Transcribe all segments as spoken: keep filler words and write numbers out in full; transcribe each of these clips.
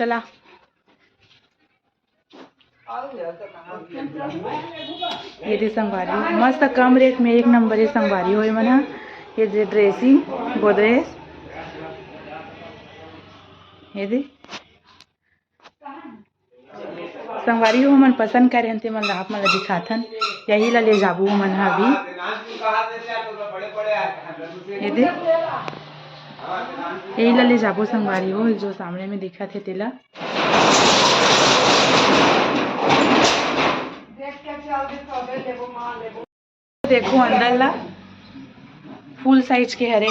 चला। ये दे संगवारी, मस्त कम रेट में एक नंबर हे संगवारी हो। ये मन ह, ये दे ड्रेसिंग गोदरेज, ये दे संगवारी हो, हमन पसंद करे हन, ते मन ला आप मन ला दिखाथन। यही ला ले जाबो हमन ह अभी। ये दे, यही ला ले जाबो संगवारी हो, जो सामने में दिखत हे तेला। देखो अंदर ला, फुल साइज के हरे,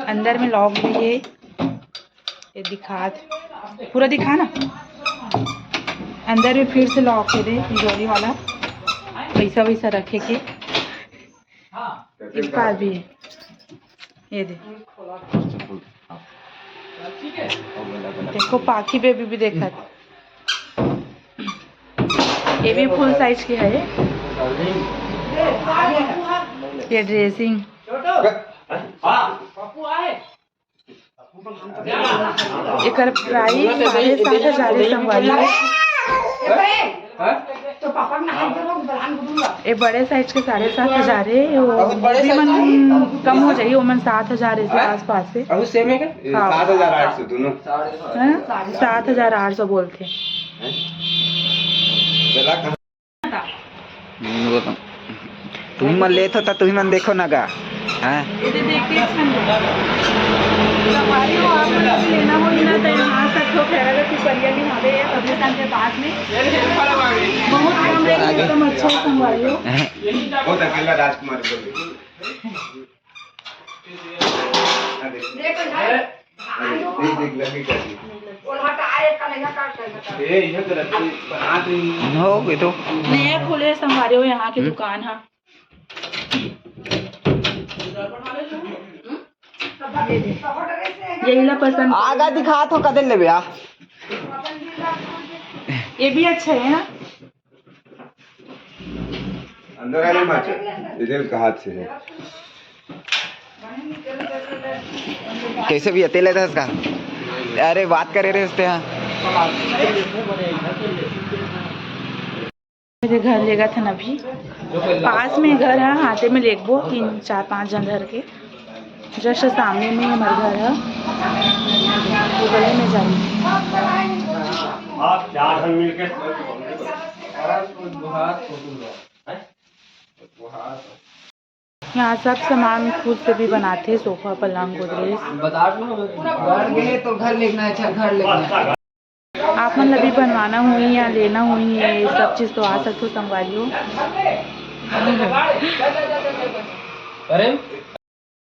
अंदर में लॉक भी हे। ये दिखात, पूरा दिखा ना। अंदर में फिर से लॉक हे दे, तिजोरी वाला, पैसा वैसा रखे के। इस पार भी हे, ये दे। देखो पाखी बेबी भी देखत। ये भी फुल साइज के हे। ये ड्रेसिंग। एकर प्राइस साढ़े सात हजार हे संगवारी हो। ये बड़े साइज के साढ़े सात हजार हे, वो भी मन कम हो जाही, ओमन सात हजार के आसपास हे। अहू सेम हे का? हाँ। सात हजार आठ सौ दोनों। हैं? सात हजार आठ सौ बोलथे। हैं? चला कहाँ? हम्म, वो तो तुही मन लेत हो, त तुही मन देखो ना गा। हैं? ये तो देख के अच्छा लगा। संगवारी हो, आप मन ला भी लेना होही ना, त यहाँ आ सकथो, खैरागढ़ पिपरिया में हवे, कब्रिस्तान के पास में। बहुत कम रेट में एकदम अच्छा हे संगवारी हो। बहुत अकेला राजकुमार बोल। देख, देख, देख, लगी कर दी। ए, इहे तो रखी, बना दे। हो गए तो। नया खुले संगवारी हो यहाँ के हम्म। दुकान हा। यही ला पसंद। आगा दिखा तो कदे लेबे आ। ये भी अच्छा है ना। अंदर आने माचा, इधर का हाथ से है। कैसे भी अकेले था इसका? अरे बात करे रहे उसते यहाँ। मेरे घर लेगत हन अभी, पास में घर है, हाथे में लेगबो, तीन चार पाँच जन धर के। जस्ट सामने में हमर घर है, बगले में जाई। आप चार जन मिलके यहाँ सब सामान खुद से भी बनवाथे, सोफा, पलंग, गोदरेज। बता दो, घर गए तो घर लेना है, अच्छा घर लेना है। आप मन ला भी बनवाना होही या लेना होही, ये सब चीज तो आ सकथो संगवारी हो। अरे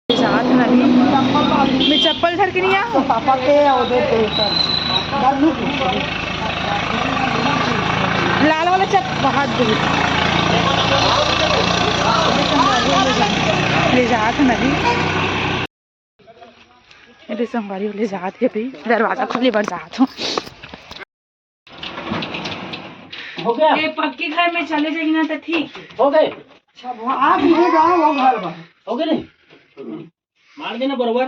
जात हन अभी। मैं चप्पल धर के नहीं आऊँ। पापा के और दे दे कर। लाल वाला चप्पल हाथ दे। ले जात हन अभी। मेरे संगवारी ले जात हे अभी। दरवाजा खोले बर जात हूँ। हो गया? ये पक्के घर में चले जाएगी ना तो ठीक। हो गए? अच्छा, वो आप इधर जाओ, वो घर बा। हो गए नहीं? मार देना बरोबर।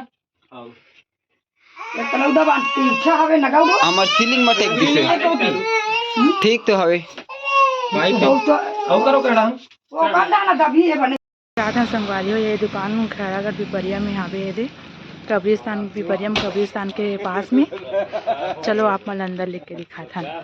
ये तलौदा बांध, तिरछा हवे, लगाओ दो। हमर सीलिंग मत एक दिसे। ये तो भी। ठीक तो हवे। भाई, तो तो, वो करो कड़ा। वो कर डाला, तभी ये बने। जात हन संगवारी हो, ये दुकान खैरागढ़ पिपरिया में हावे, ये दे कब्रिस्तान, पिपरिया में कब्रिस्तान के पास में। चलो आप मन अंदर लेके दिखात हन।